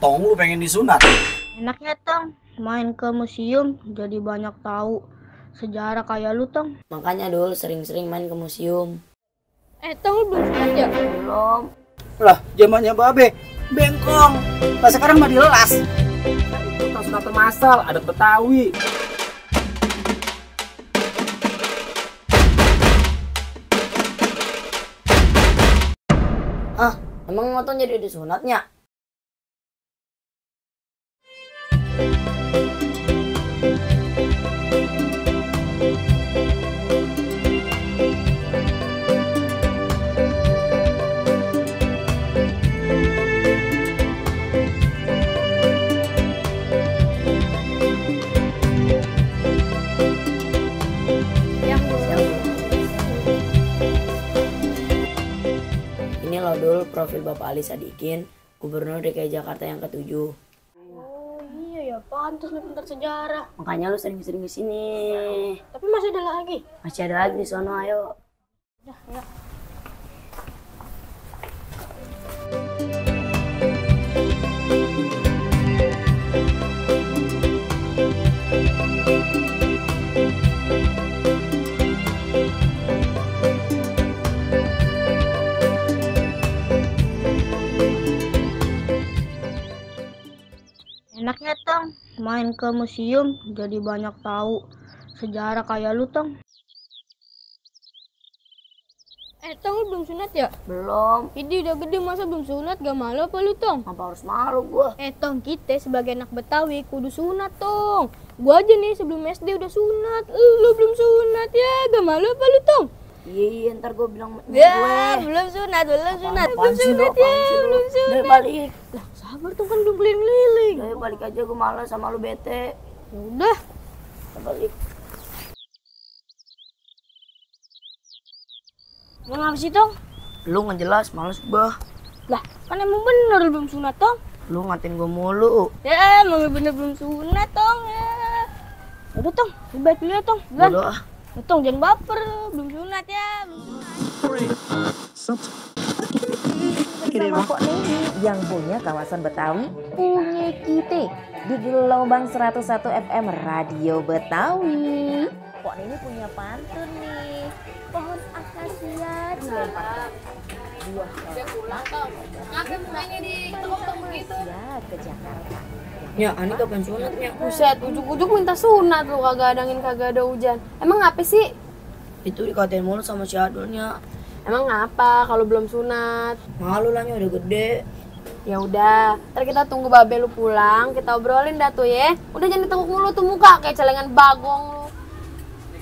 Otong lu pengen disunat? Enaknya Tong, main ke museum jadi banyak tahu sejarah kayak lu Tong. Makanya Dul sering-sering main ke museum. Tong lu belum sunat ya? Belum. Lah, zamannya babe bengkong. Pas sekarang mah dilelas. Itu sunatan masal, adat Betawi. Ah, emang Otong jadi disunatnya? Ini loh Dul, profil Bapak Ali Sadikin, Gubernur DKI Jakarta yang ke-7. Oh iya ya, pantas lu pintar sejarah. Makanya lu sering-sering di sini. Tapi masih ada lagi. Masih ada lagi di sono, ayo. Ya. Enaknya Tong, main ke museum jadi banyak tahu sejarah kayak lu Tong. Tong lu belum sunat ya? Belum. Ini udah gede masa belum sunat, gak malu apa lu Tong? Apa harus malu gua? Tong, kita sebagai anak Betawi kudu sunat Tong. Gua aja nih sebelum SD udah sunat, lu belum sunat ya, gak malu apa lu Tong? Iya, ntar gua bilang Ya, gue. belum sunat, belum sunat, Apaan belum sih lu? sunat ya, Apaan sih lu? belum Udah sunat. balik. Lah, sabar Tong, kan belum keliling-keliling. Udah balik aja, gua malas sama lu bete. Udah. Udah balik. Mau ngapa sih Tong? Lu nggak jelas, males gua. Lah, kan emang bener belum sunat Tong. Lu ngatain gua mulu. Ya, emang bener belum sunat Tong ya. Udah Tong, lebih baik dulu ya Tong. Gan. Bodoh ah. Tong jangan baper, belum sunat ya, belum sunat. Bersama Pok Neni yang punya kawasan Betawi punya kita di gelombang 101 FM Radio Betawi. Pok Neni punya pantun nih, pohon akasia dilempar buah ke Jakarta. Ya, ani kapan sunatnya? Buset, ujuk-ujuk minta sunat lu, kagak ada angin, kagak ada hujan. Emang apa sih? Itu dikatain mulu sama si Adulnya. Emang apa kalau belum sunat? Malu lah, udah gede. Ya udah, ntar kita tunggu babe lu pulang, kita obrolin dah tuh ya. Udah jangan ditekuk mulu tuh muka kayak celengan bagong lu.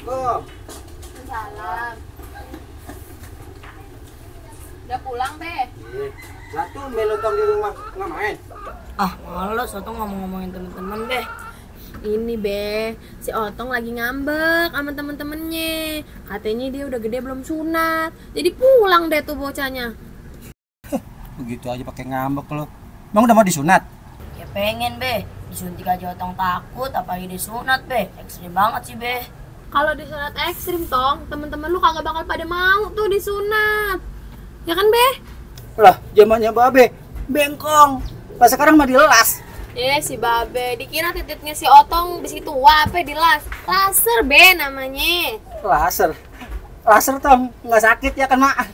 Assalamualaikum. Salam. Udah pulang, Be? Iya. Lah tuh melotong di rumah nggak main. Ah, males Otong ngomong-ngomongin temen-temen deh. Ini Be, si Otong lagi ngambek sama temen-temennya. Katanya dia udah gede belum sunat. Jadi pulang deh tuh bocahnya. Begitu aja pakai ngambek lo. Emang udah mau disunat? Ya pengen Be, disuntik aja Otong takut, apalagi disunat Be. Ekstrim banget sih Be. Kalau disunat ekstrim, Tong, temen-temen lu kagak bakal pada mau tuh disunat. Ya kan, Be? Lah, zamannya babe bengkong. Pas sekarang mah dilelas. Si babe, dikira titiknya si Otong di situ apa dilas. Laser Be namanya. Laser. Laser Tong, nggak sakit ya kan mak?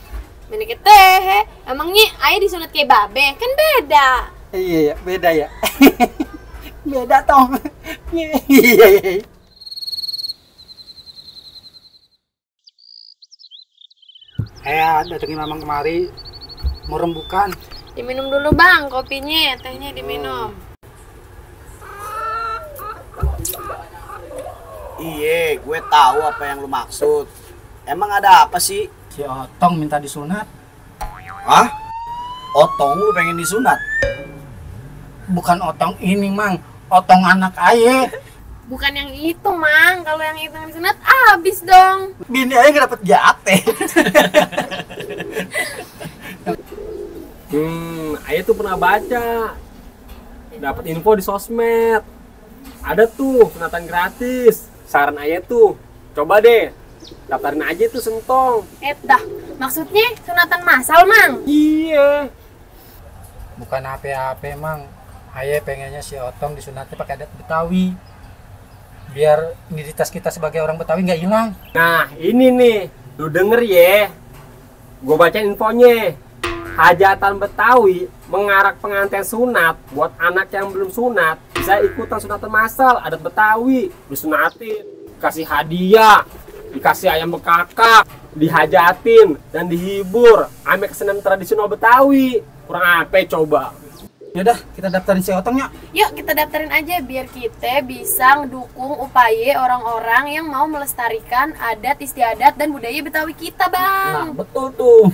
Menikah teh, emangnya ayah disunat kayak babe? Kan beda. Iya ya, beda ya. Beda Tong. Iya. Datengin mamang kemari mau rembukan. Diminum dulu bang kopinya, tehnya diminum. Iya, gue tahu apa yang lu maksud. Emang ada apa sih? Si Otong minta disunat. Hah? Otong lu pengen disunat? Bukan Otong ini, Mang. Otong anak ayah. Bukan yang itu mang, kalau yang itu yang disunat abis dong. Bini ayah nggak dapet jate. Ayah tuh pernah baca, dapat info di sosmed. Ada tuh sunatan gratis. Saran ayah tuh, coba deh daftarin aja tuh Sentong. Dah, maksudnya sunatan massal mang? Iya. Bukan apa-apa, Mang. Aye pengennya si Otong disunatnya pakai adat Betawi. Biar identitas kita sebagai orang Betawi nggak hilang. Nah, ini nih, lu denger ya. Gue bacain infonya. Hajatan Betawi mengarak pengantin sunat buat anak yang belum sunat bisa ikutan sunatan massal adat Betawi, disunatin, kasih hadiah, dikasih ayam bekakak, dihajatin dan dihibur ame kesenian tradisional Betawi. Kurang apa coba? Yaudah, kita daftarin si Otong ya. Yuk kita daftarin aja biar kita bisa ngedukung upaya orang-orang yang mau melestarikan adat istiadat dan budaya Betawi kita, Bang. Nah, betul tuh.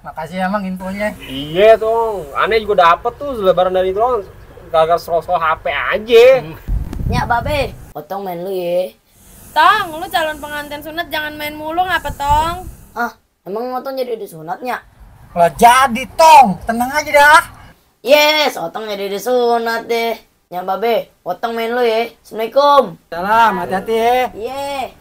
Makasih ya Mang infonya. Iya dong, aneh juga dapet tuh selebaran dari itu doang. Gara-gara scroll HP aja. Nyak babe, Otong main lu ya. Tong, lu calon pengantin sunat jangan main mulu ngapa, Tong? Ah, emang Otong jadi disunat Nyak? Lah jadi Tong, tenang aja dah. Yes, Otong jadi disunat deh. Nyak babe, Otong main lu ya. Assalamualaikum. Salam, hati-hati ya. Iya.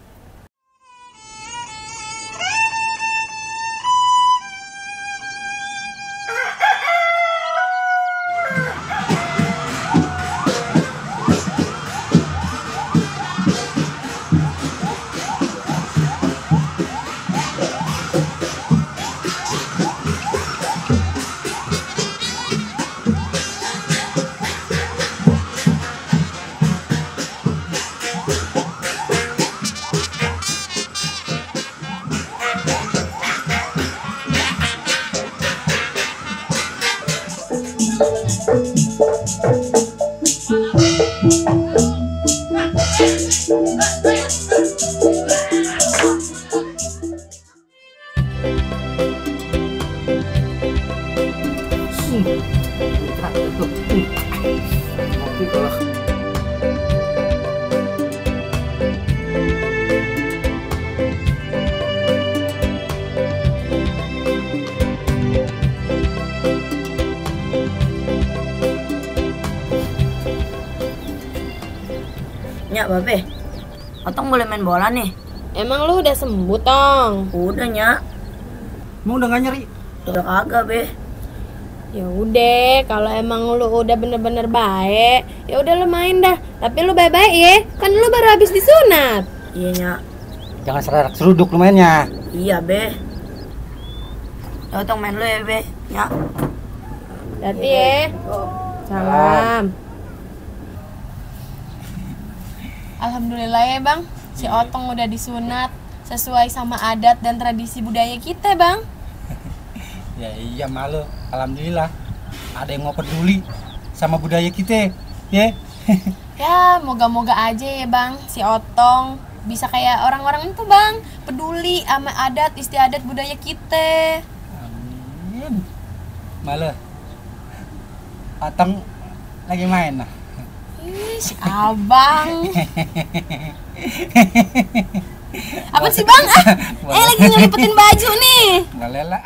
Nyak babe, Otong boleh main bola nih? Emang lu udah sembuh, Tong? Udah Nyak, Mau udah nggak nyeri? udah kagak be. Ya udah, kalau emang lu udah bener-bener baik, ya udah lu main dah. Tapi lu baik-baik ya, kan lu baru habis disunat. Iya Nyak. Jangan serak seruduk lu mainnya. Iya be. Otong main lu ya be. Nyak. Hati ya. Salam. Alhamdulillah ya Bang, si Otong udah disunat sesuai sama adat dan tradisi budaya kita Bang. Ya iya malu, alhamdulillah ada yang mau peduli sama budaya kita, ya. Ya moga-moga aja ya Bang, si Otong bisa kayak orang-orang itu Bang, peduli sama adat istiadat budaya kita. Amin. Malu, Otong lagi main nah. Ih, si Abang. Apa sih Bang? Lagi ngelipetin baju nih. Nggak lela.